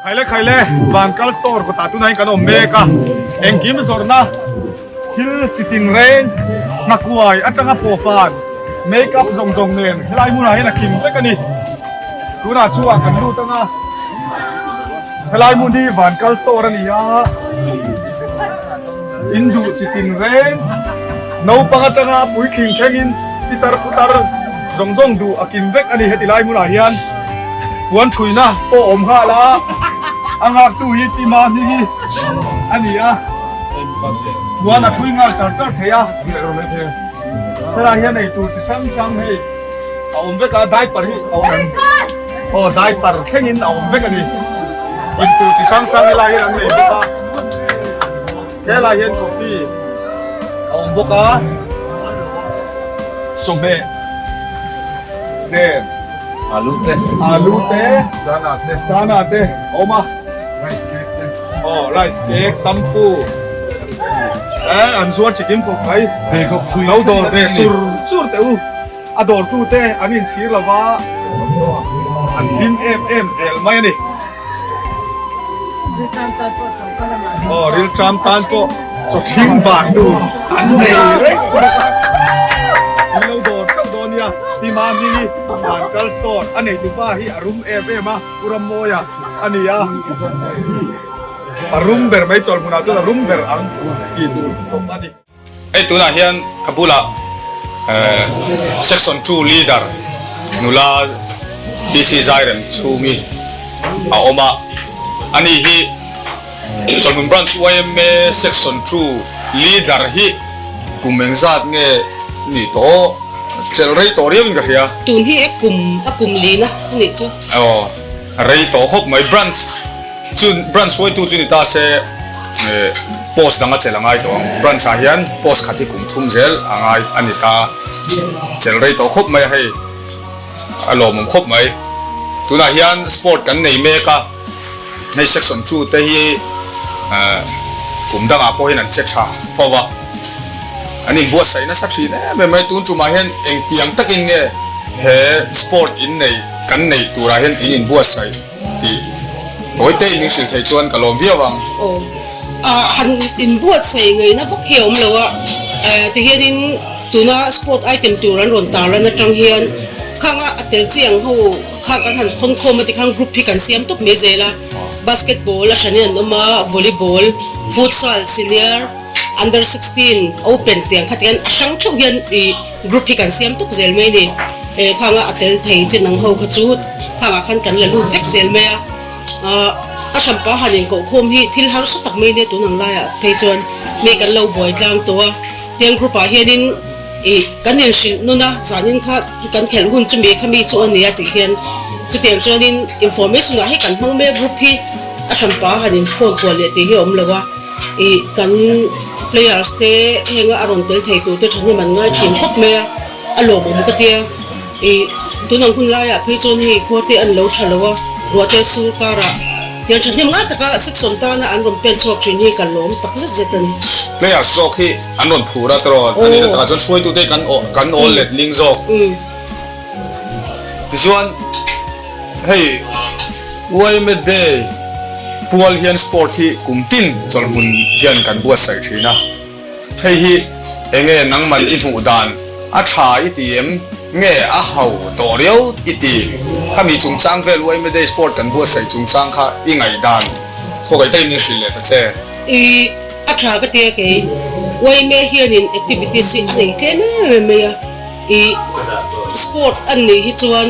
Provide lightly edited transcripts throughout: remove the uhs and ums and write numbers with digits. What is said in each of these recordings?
Khaile khaile Vankal store kawtah tunah hian kan awm mek a, engkim zawrhna thil chi tin reng hnakuai atanga pawhfan make up zawng zawng nen helai hmunah hian a kim vek a ni. Tunah chuan kan lut anga helai hmun hi Vankal store a ni a, in duh chi tin reng naupang atanga puitling thlengin pitar putar zawng zawng duh a kim vek a ni heti lai hmunah hian. Puan thuina pawh awm nghal a, a nghaktu hi Pi Mahmingi a ni a, puan a thui nghal char char thei a, helai hian eitur chi hrang hrang hei a awm vek a, diaper hi a awm em? Aw diaper thlengin a awm vek a ni, intur chi hrang hrang helai hian an nei bawk a, helai hian coffee a awm bawk a, chawhmeh nen. Alu te. Alu te. Chana te. Chana te awm a. Rice cake te. Oh, rice cake, shampoo. Eh, an zuar chikim khawp mai. Pheikhawk thui. Lo dawr ve chur chur teh u. A dawr tu te an inchhir lova an hlim em em zel mai a ni. Aw rilṭam tan pawh chawthing bar tur an nei reng bawk a, in lo dawr theuh dawn nia. Pi Mahmingi Vankal Store a neitupa hi a rum em em a, Pu Rammawia a ni a, a rum ber mai chawlh hmunah chuan a rum ber ang tih tur khawp a ni. Hei tunah hian ka bulah Section 2 Leader nula PC Zairem chhungi a awm a, ani hi Chawlhmun Branch yma Section 2 Leader hi kum engzat nge nih tawh chelh rei tawh riauin ka hria. Tun hi a kum a kum lina a nih chu. Aw rei tawh khawp mai Branch. Chu branch hruaitu chu ni ta se post dang a chelh a ngai tawh ang. Branch ah hian post khat hi kum thum zel a ngai a ni ta. Chelh rei tawh khawp mai a hei a lawmawm khawp mai. Tunah hian sport kan nei mek a, hei section 2 te hi kum dangah pawh hian an che tha fo va. An inbuatsaih nasa thin em em mai. Tun tumah hian engtiang takin nge he sport in nei kan nei turah hian in inbuatsaih. Tih tawi te in min hrilh thei chuan ka lawm viau ang. Aw. Ah han inbuatsaih ngaihna vak hi a awm lo a, eh tihianin tuna sport item tur an rawn tarlan atang hian khanga a tel chi ang ho kha kan han khawn khawm a tikhan group hi kan siam tawp mai zel a, basketball a hranin an awm a, volleyball, futsal, senior, under 16, open tiang kha tihian a hrang theuh hian ih. Group hi kan siam tawp zel mai a ni. Eh khanga a tel thei chin ang ho kha chu khangah khan kan la lut vek zel mai a. Ah a hranpa han inkohkhawm hi thil harsa tak mai nia tun ang laiah phei chuan mi kan lo buai tlang tawh a. Tiang group ah hianin ih kan inhrilh nun a, zanin kha kan khelh hun chumi kha mi chu a nia tih hian chutiang chuanin information ah hi kan hmang mai a group hi a hranpa han in phone kual leh tih hi a awm lo a. Ih kan players te henga a rawn tel thei tur te thahnem an ngai thin khawp mai a, a lawmawm ka tia. Ih tun ang hun laiah phei chuan hei khua te an lo tha lo a, ruah te sur karah tiang thahnem ngai taka section tana an rawn pen chhuak thin hi ka lawm tak zet zet a ni. Players zawk hi an rawn phur a tiraw a nihna takah chuan hruaitute kan kan awl letling zawk. Tichuan hei yma Day pual hian sport hi kum tin chawlhmun hian kan buatsaih thin a, hei hi enge nangman i hmuh dan a tha i ti em nge a ho tawh riau i ti? Khami chungchang vel yma Day sport kan buatsaih chungchang kha i ngaihdan khawgaih takin min hrilh leh ta che. I a tha ka tia kei yma hianin activities hi a nei tlem em em mai a. I sport an nih hi chuan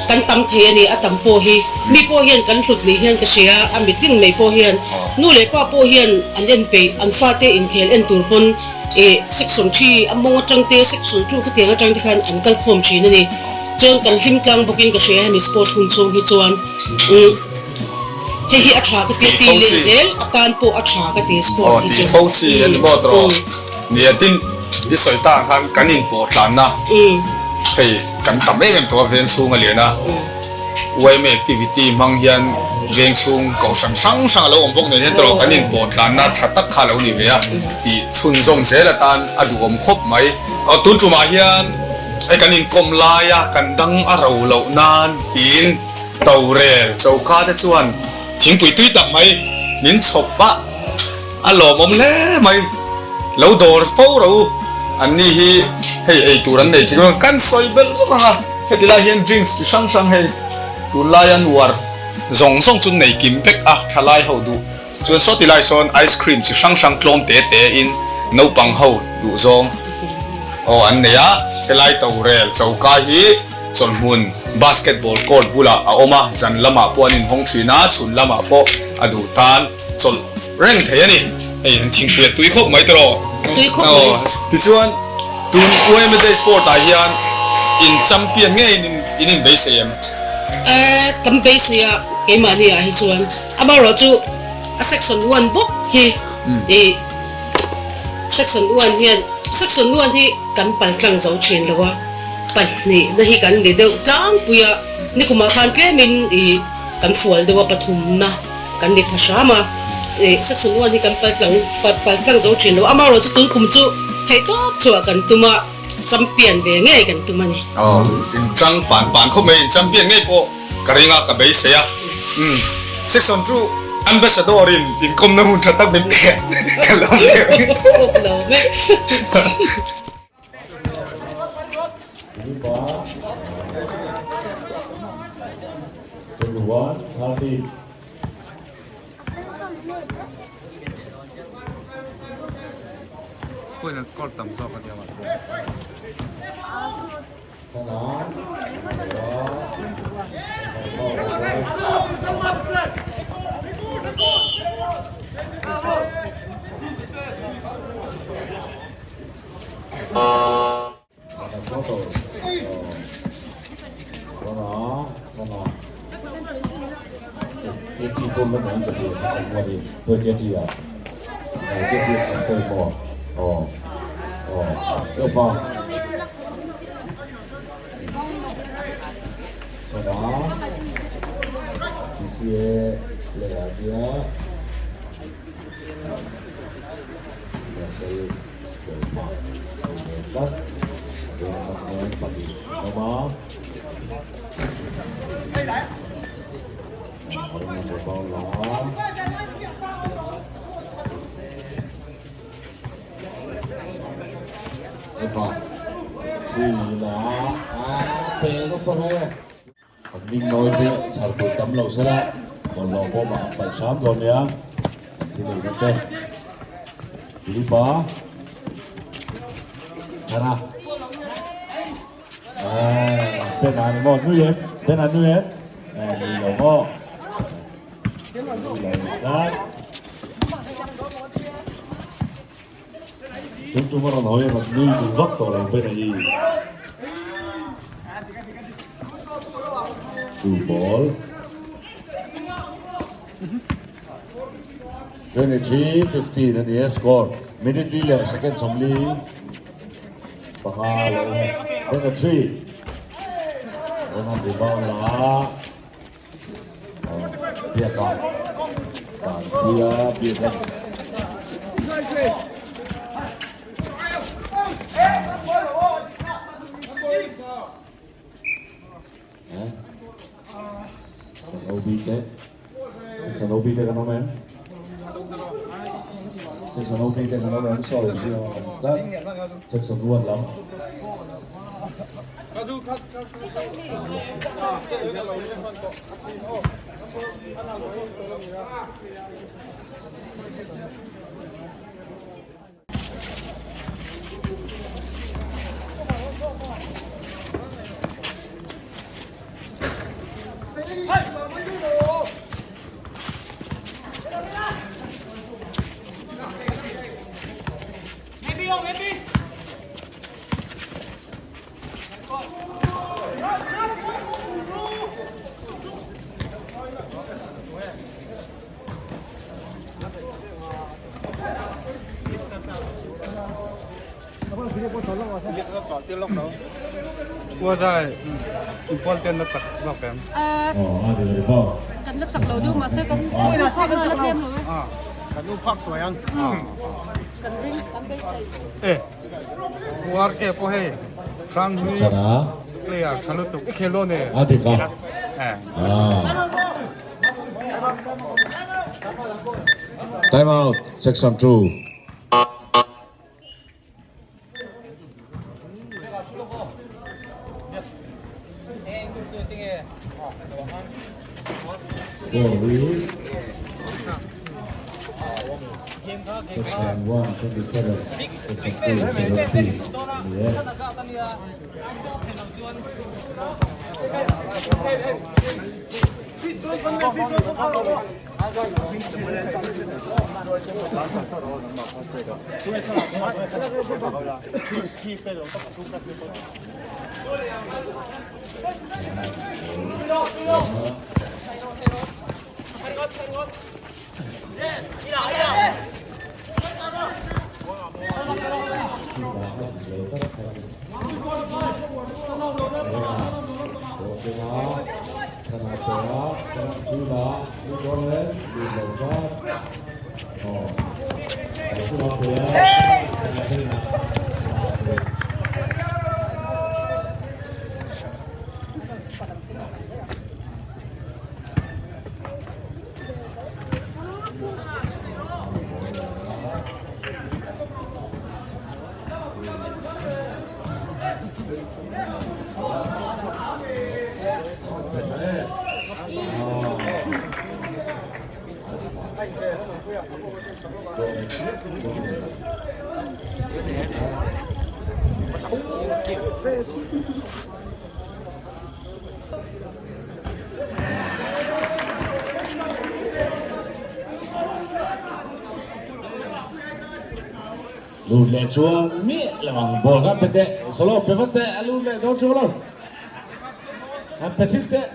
kan tam thei a ni, a tam pawh hi mi pawh hian kan hlut nih hian ka hria, a mitin mai pawh hian nu leh pa pawh hian an en peih, an fate inkhel en tur pawn i section 3 a mawng atang te section 2 khatiang atang te khan an kal khawm thin a ni. Chuan kan hlim tlang bawkin ka hria hemi sport hun chhung hi chuan umm hei hi a tha ka ti a ti leh zel atan pawh a tha ka ti sport hi chu. Tih fo chi a ni maw tawh? Nia tin i sawi ta ang khan kan inpawh tlanna hei kan tam em em tawh a veng chhung a lian a, yma activity hmang hian veng chhung kohhran hrang hrang a lo awm bawk nen hian tawh kan inpawh tlanna tha tak kha a lo ni ve a tih chhunzawm zel atan a duhawm khawp mai. Tun tumah hian hei kan inkawm laia kan dang a ro loh nan tiin Torel choka te chuan. Thingpui tui tak mai min chhawp a, a lawmawm hle mai. Lo dawr fo ro u, an ni hi hei ei tur an nei chi dawn kan sawi belh zawk ang a, heti lai hian drinks chi hrang hrang hei tunlai an uar zawng zawng chu nei kim vek a, thalai ho duh chuan sawti lai sawn ice cream chi hrang hrang tlawm te te in naupang ho duh zawng aw an nei a, helai torel choka hi Chawlhmun basketball court bulah a awm a, zan lamah pawh an inhawng thin a, chhun lamah pawh a duh tan chawlh reng thei a ni. Hei an thingpui a tui khawp mai tawh. Tui khawp mai. Tichuan, tun UMA Day Sport ah hian in champion ngei in in inbeisei em? Kan beisei a, keimahni ah hi chuan amaherawhchu a section one bawk hi i section one hian section one hi kan paltlang zo thin lo a. Pahnihna hi kan ni deuh tlangpui a, nikumah khan tlemin ih kan fual deuh a, pathumna kan ni pha hram a, ih section one hi kan paltlang paltlang zo thin lo, amaherawhchu tun kum chu theih tawp chhuah kan tum a, champion ve ngei kan tum a ni. Aw, in chang pan pan khawp mai, in champion ngei pawh ka ring a, ka beisei a, umm section chu ambassador in inkawmna hun tha tak min pek ka lo hre. Kawk lo vek. Time out, section 2. Section 1, 27, section 2, 17. Yeah. Lut leh chuang miah lo ang ball kha pe teh solo pe vat teh a lut leh dawn chuang lo han pe chhin teh.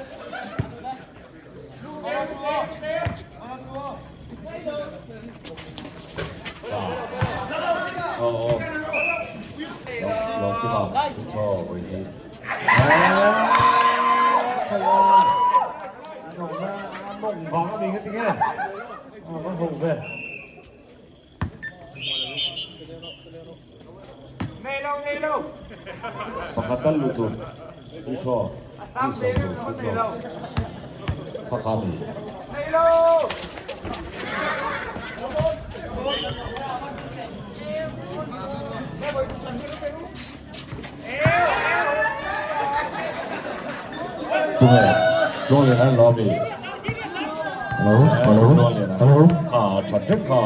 Pakhat tal luh tur free throw free throw tur free throw kha kha ni. Tunge Tluanglian an lo ami. Hello hello hello. Kha that vek kha.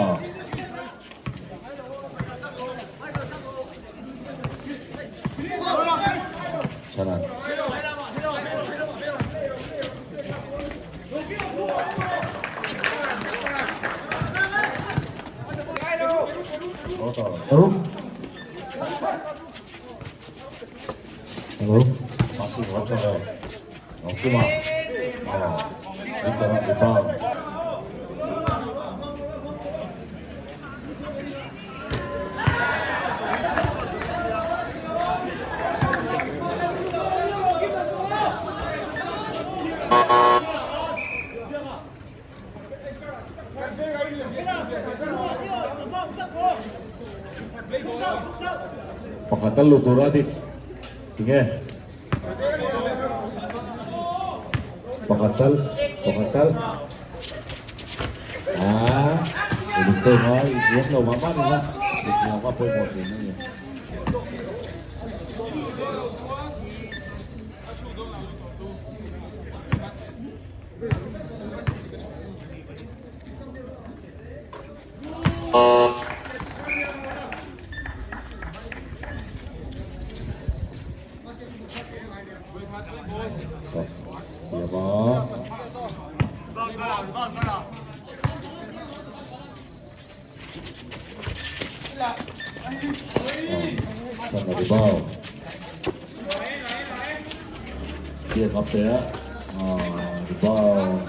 Chhanan. Hello. Hello. Pakhat a lut tur a dik tinge pakhat tal pakhat tal ah uluk te ngai i thiam lo mah mah ni kha i thiam kha pawimawh thin a ni.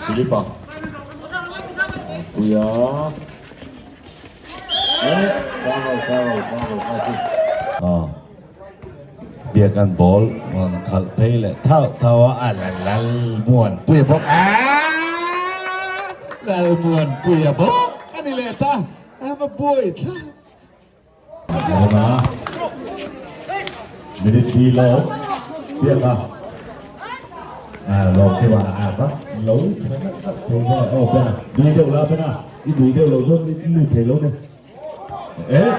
Philip-a Puia Biakan ball rawn khalh phei leh thauh thauh a, a la Lalmuanpuia bawk a, Lalmuanpuia bawk a ni leh ta, a va buai thlak. Awna minute li lo biak a. Lo khi mà à vắt lo thằng nó thầy nè ô bên à đuôi đâu la bên à đi đuôi đâu lâu rồi đi đuôi thầy lâu này ê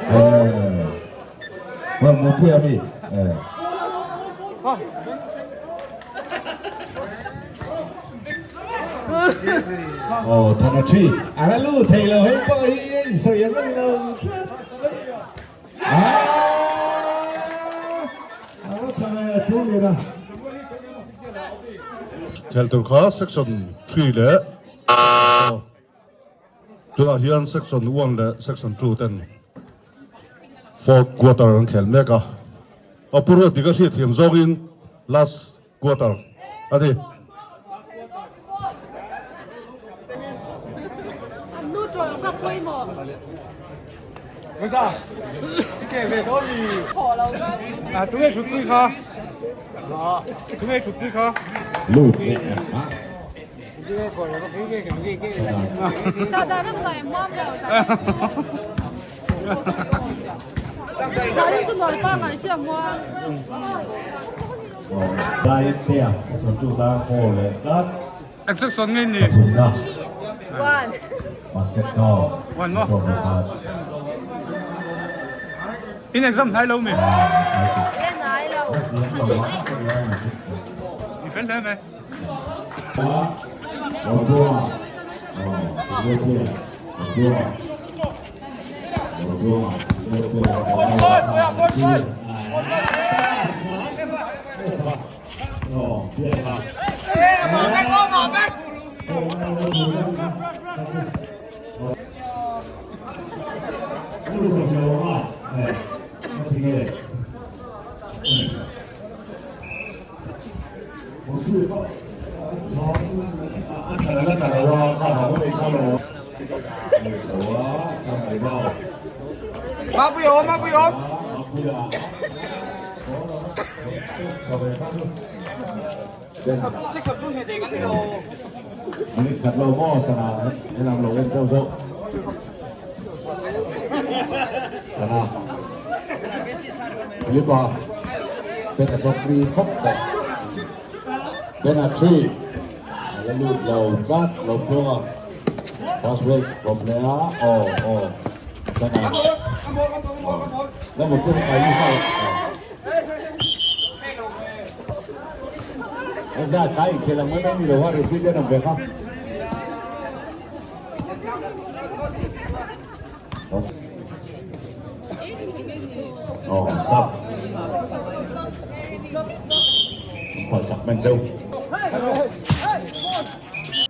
ờ một quê mi ờ Ồ thằng nó truy à là lưu thầy lâu hết có ý sợ yên lắm lâu à Khel tur kha section 3 leh tunah hian section 1 leh section 2 ten fourth quarter an khel mek a, a pu ruat dik a hriat thiam zawngin last quarter a ni. Lut leh a. Dai tea section 2 tan 4 leh tlat. Section ngei ni. Pathumna. One. Basket goal. One mo. In exam hnai lo mi. Lên nói lâu. I fel hle mai.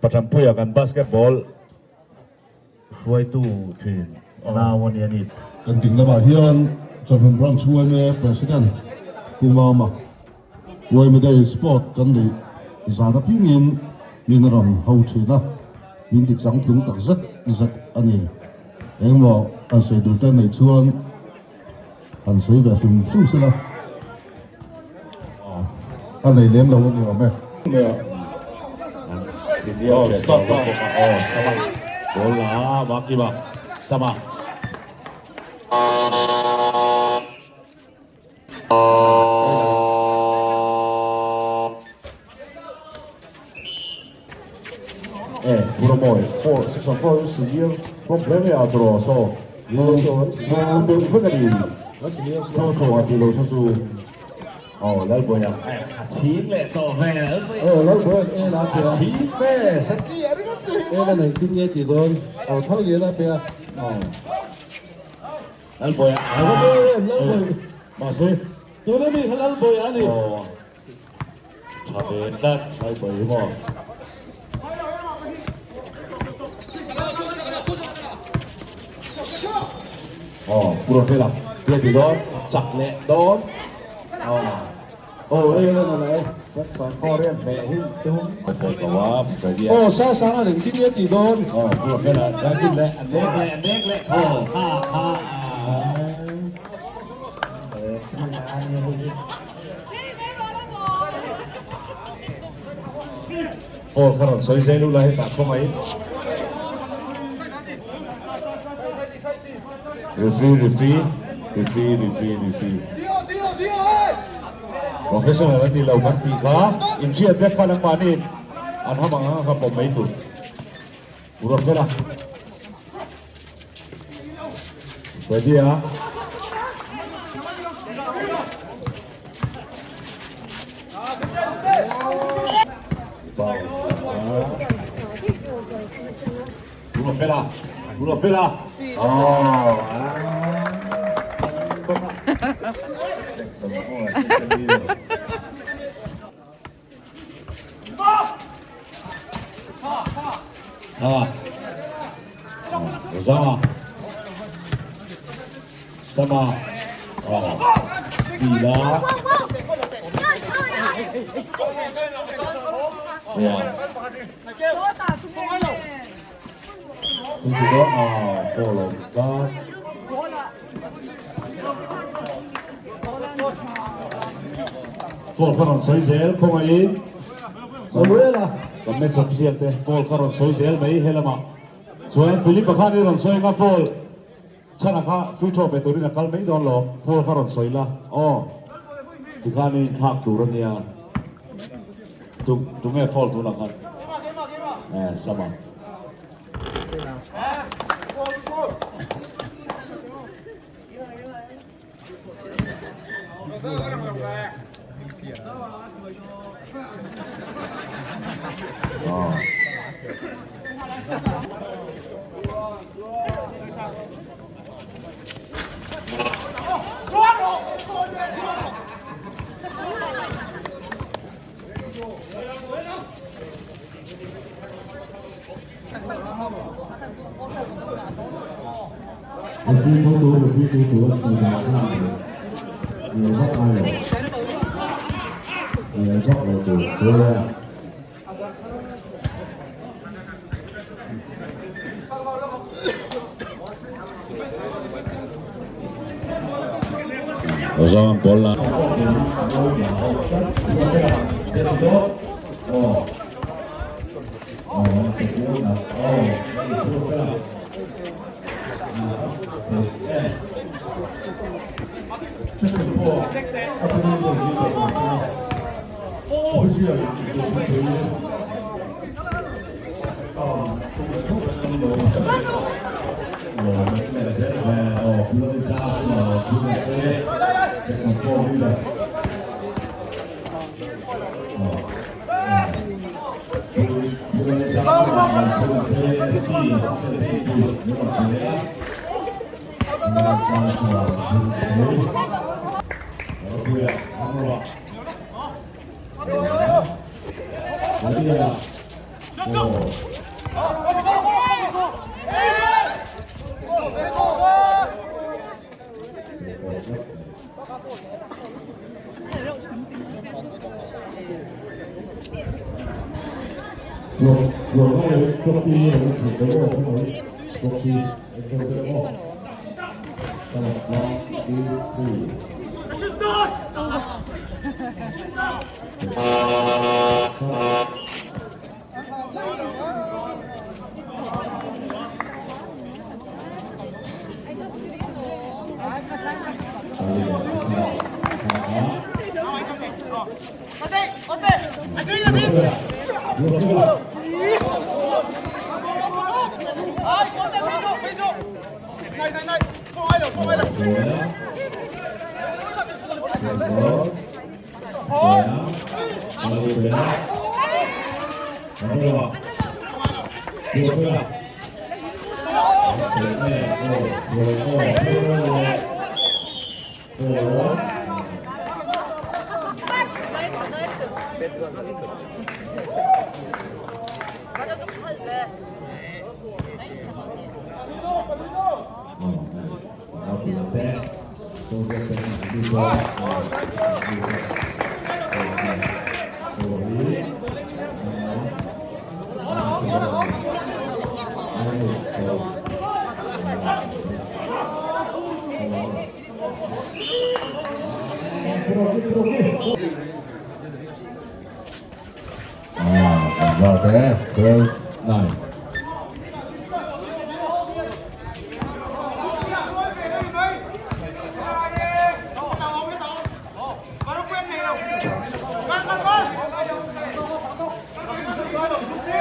Pathampuia kan basketball hruaitu thin nau a ni a ni. Kan ding lamah hian Chawhmun Branch yma President Pu Mama yma Day Sport kan neih zan apiangin min rawn ho thin a, min ti chang tlung tak zet zet a ni. Engmaw an sawi duh te neih chuan an sawi ve hrim hrim sela a nei lem lo a ni awm e. Senior thian tawh bawk a aw sama ball la Makima sama. Eh Puramawi 4 6 on 4 senior problem ya draw so deuh vek a ni thawthaw a tih loh saw chu aw Lalbawiah a chhing leh tawh hmel aw Lalbawiah en a a chhing ve satliah ringawt chu en a nei tin nge tih dawn aw thang lian a pe a aw Lalbawiah Lalbawiah mahse tuna mi kha Lalbawiah a ni aw tha ve tlat Lalbawiah hi maw. Aw pura vela tia ti dawn chak leh dawn aw aw hei a la e section 4 hian hneh hi tum pawh lo a Freddy aw sa sang a reng tin nge ti dawn aw pura vela driving leh a nek leh a nek leh khaw kha kha Four kha rawn sawi zel ula hetah khawngaih Referee referee referee referee referee. Professional an ni lo kan tih kha inhriat vek kha nangmahniin an ham ang ang kha pawm mai tur. Ruatfela. Ready a. Ruatfela. Ruatfela. Oh. Section 4, section leader. A Zama Sama Tila Tutudo a follow ka Fall kha rawn sawi zel khawngaihin Samuela kan match official te fall kha rawn sawi zel mai helamah chuan Philip-a khan i rawn sawi anga fall chhan a kha free throw pe turin a kal mai dawn lo fall kha rawn sawi la aw tikhan i inthlak tur a nia tu tunge fall tunah khan eh Sama.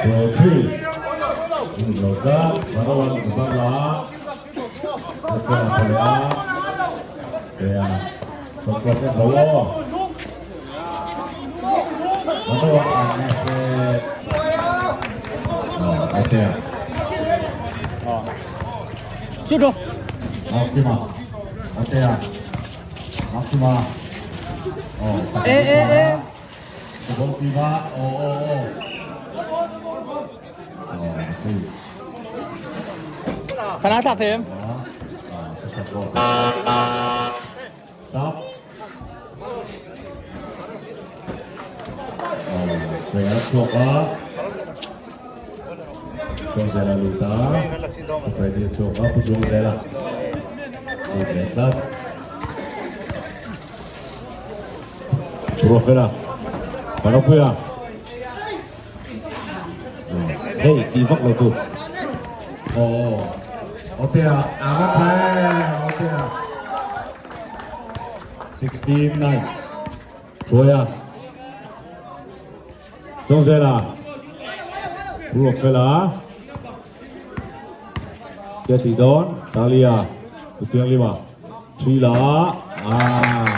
23 lo tlat Marawan Bangla Hotel leh a tia sawmkuat en lo aw Marawan ang nase Hotel Kima Hotel Kima Eh eh eh Kima oh oh oh Khana thlak thei em? Sap. Kaya chhuak a. Chhuak lut a. Freddy chhuak a, Pu Chungzela. Lut leh tlat. Ruafela. Panopuia. Hei ti vak lo tu. Aw Otea a va tha em Otea. 16 9. Hruaia. Chawngzela. Ruakfela. Tia ti dawn Talia. Tutiang lima. Three la. Ah.